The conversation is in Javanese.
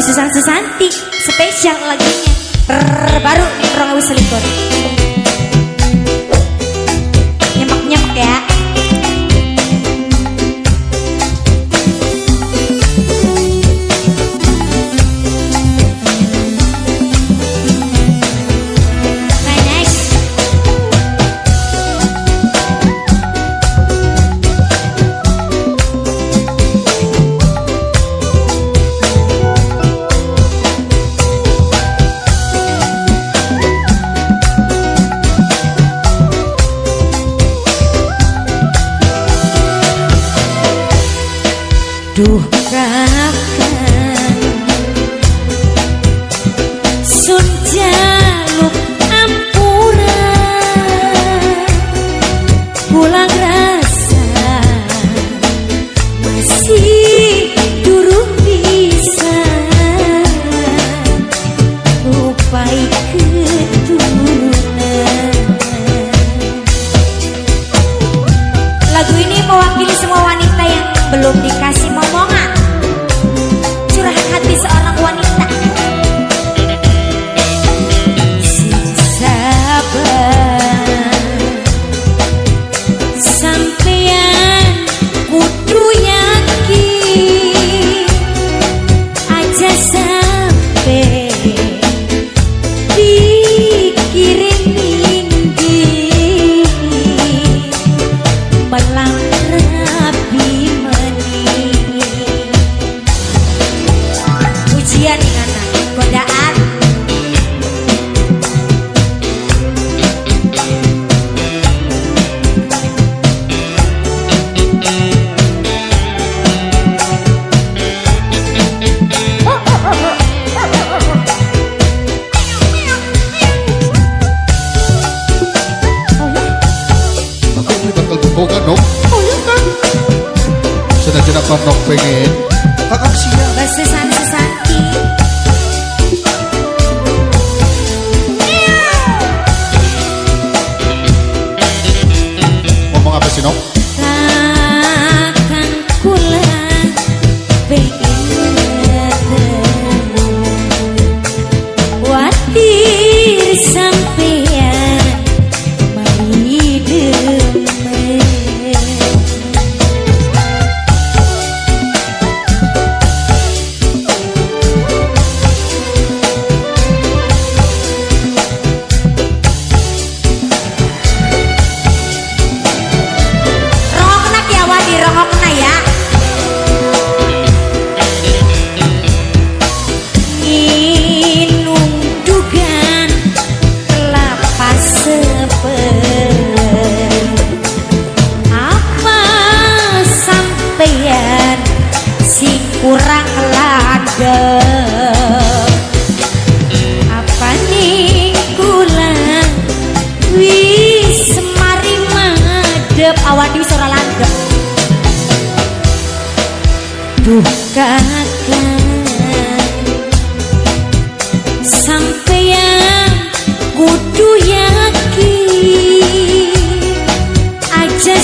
Mbak Susan Susanti, spesial lagunya terbaru 2021. Nyemek-nyemek ya. Duh kakang sun jaluk ampura, pulang rasa masih durung bisa lupai keturunan. Lagu ini mewakili semua wanita yang belum dikasih momongan, curahan hati seorang wanita. Sing sabar sampean kudu yakin, aja sampe pikirin minggir melang rapi. Ujian nih anak, godaan. Aku beli bakal boga dong. Oh iya kan? Senajan apa nok pengen? Kakak siap. Mbak Susan Susanti. Ngomong apa sih nok? Kakang kula pengen watir sampean mari demen. Rongokna ki awadi, rongokna ya. Minum dugan kelapa sepet, apa sampean sing kurang landep? Apa ning kula wis mari madep, awadi wis ora landep. Duh kakang sampean kudu yakin, aja.